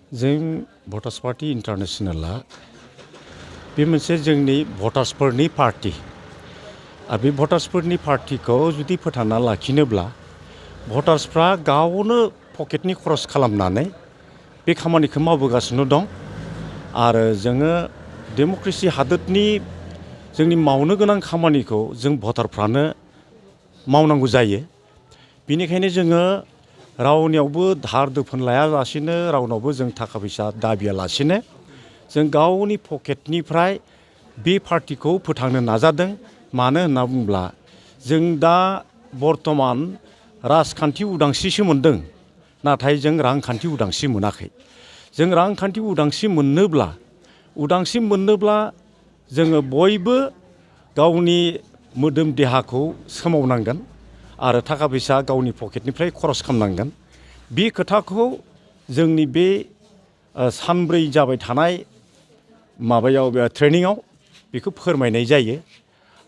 जों voters party इन्टारनेशनेला बे मोनसे जोंनि भटार्सफोरनि पार्टी आरो बे भटार्सफोरनि पार्टीखौ जुदि फोथांना लाखिनोब्ला भटार्सफ्रा गावनो पकेटनि खरस खालामनानै बे खामानिखौ मावबोगासिनो दं आरो जोङो डेम'क्रेसि हादोरनि जोंनि मावनो गोनां खामानिखौ जों भटारफ्रानो मावनांगौ जायो। बेनिखायनो जोङो रावनियावबो धार दोफोन लायालासिनो रावनावबो जों थाखा फैसा दाबियालासिनो जों गावनि पकेटनिफ्राय बे पार्टीखौ फोथांनो नाजादों। मानो होनना बुङोब्ला जों दा बर्तमान राजखान्थि उदांस्रिसो मोनदों, नाथाय जों रांखान्थि उदांस्रि मोनाखै। जों रांखान्थि उदांस्रि मोननोब्ला जोङो बयबो गावनि मोदोम देहाखौ सोमावनांगोन आरो थाखा फैसा गावनि पकेटनिफ्राय खरस खालामनांगोन। बे खोथाखौ जोंनि बे सानब्रै जाबाय थानाय ट्रेनिंआव बेखौ फोरमायनाय जायो।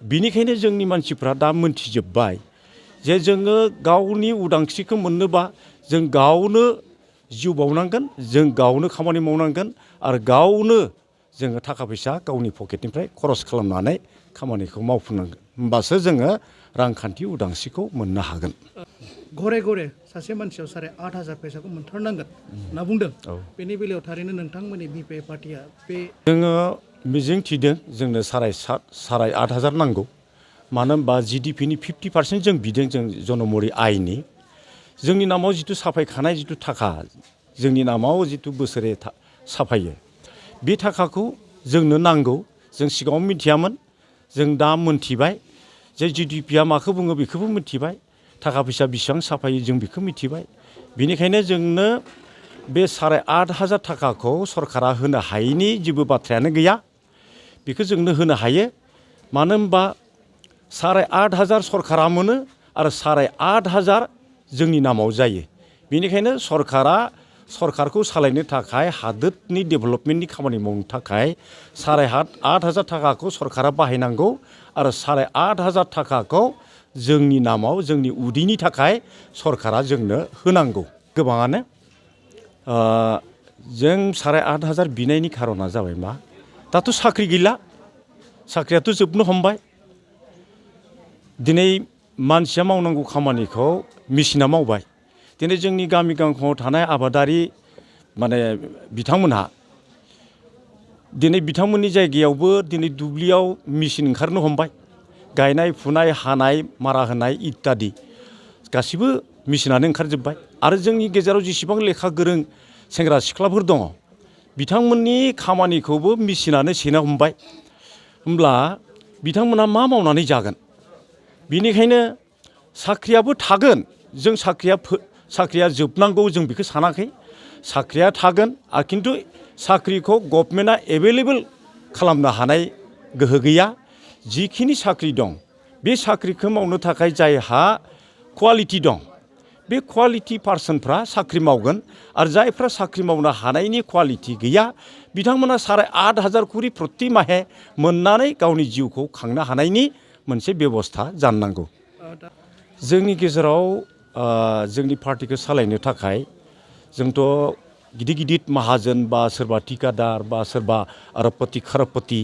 बिनिखायनो जोंनि मानसिफ्रा दा मोनथिजोब्बाय जे जोङो गावनि उदांस्रिखौ मोननोबा जों गावनो जिउ बावनांगोन, जों गावनो खामानि मावनांगोन आरो गावनो जोङो थाखा फैसा गावनि पकेटनिफ्राय खरस खालामनानै खामानिखौ मावफुंनांगोन। होमबासो जोङो रांखान्थि उदांस्रिखौ मोननो हागोन। घरे सासे मानसियाव 8,500 फैसाखौ मोनथारनांगोन होनना बुंदों। बेनि बेलायाव थारैनो नोंथांमोननि बिपिआइ पार्टिया जोङो मिजिं थिदों जोंनो 8,500 नांगौ। मानो होनबा GDPनि 50% जों बिदों। जों जनमरि आयनि जोंनि नामाव जिथु साफायखानाय जिथु थाखा, जोंनि नामाव जिथु बोसोरे साफायो, बे थाखाखौ जोंनो नांगौ। जों सिगाङाव मिथियामोन, जों दा मोनथिबाय जे GDPआ माखौ बुङो बेखौबो मिथिबाय, थाखा फैसा बेसेबां साफायो जों बेखौ मिथिबाय। बेनिखायनो जोंनो बे 8,500 थाखाखौ सरकारा होनो हायैनि जेबो बाथ्रायानो गैया। बेखौ जोंनो होनो हायो। मानो होनबा 8,500 सरकारा मोनो आरो 8,500 जोंनि नामाव जायो। बेनिखायनो सरकारखौ सालायनो थाखाय, हादोरनि डेभेलपमेन्टनि खामानि मावनो थाखाय 8,500 थाखाखौ सरकारा बाहायनांगौ आरो 8,500 थाखाखौ जोंनि नामाव, जोंनि उदैनि थाखाय सरकारा जोंनो होनांगौ। गोबाङानो जों 8,500 बिनायनि खारना जाबाय मा? दाथ' साख्रि गैला, साख्रियाथ' जोबनो हमबाय। दिनै मानसिया मावनांगौ खामानिखौ मेसिना मावबाय। दिनै जोंनि गामि गांखंआव थानाय आबादारि बिथांमोनहा दिनै बिथांमोननि जायगायावबो दिनै दुब्लियाव मेसिन ओंखारनो हमबाय। गायनाय फुनाय, हानाय, मारा होनाय इत्यादि गासिबो मेसिनानो ओंखारजोब्बाय। आरो जोंनि गेजेराव जेसेबां लेखा गोरों सेंग्रा सिख्लाफोर दङ, बिथांमोननि खामानिखौबो मेसिनानो सेनो हमबाय। होमब्ला बिथांमोनहा मा मावनानै जागोन? बेनिखायनो साख्रियाबो थागोन। जों साख्रिया जोबनांगौ जों बेखौ सानाखै। साख्रिया थागोन, खिन्थु साख्रिखौ गभर्नमेन्टआ एभेलेबल खालामनो हानाय गोहो गैया। जिखिनि साख्रि दं, बे साख्रिखौ मावनो थाखाय जायहा क्वालिटि दं, बे क्वालिटि पार्सनफ्रा साख्रि मावगोन। आरो जायफ्रा साख्रि मावनो हानायनि क्वालिटि गैया, बिथांमोना 8,500 करि प्रति माहे मोननानै गावनि जिउखौ खांनो हानायनि मोनसे बेबस्था जानो नांगौ। जोंनि गेजेराव जोंनि पार्टिखौ सालायनो थाखाय जोंथ' गिदिर माहाजोन बा सोरबा थिकादार बा सोरबा आरबपति खरबपति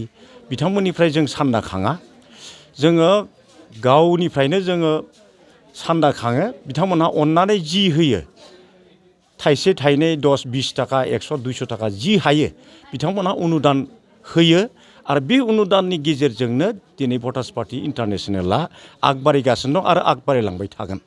बिथांमोननिफ्राय जों सान्दा खाङा। जोङो गावनिफ्रायनो जोङो सान्दा खाङो। बिथांमोनहा अननानै जि होयो, थाइसे थाइनै 10, 20 थाखा, 100, 200 थाखा जि हायो बिथांमोनहा अनुदान होयो। आरो बे अनुदाननि गेजेरजोंनो दिनै भटार्स पार्टी इन्टारनेशनेला आगबारिगासिनो दं आरो आगबारिलांबाय थागोन।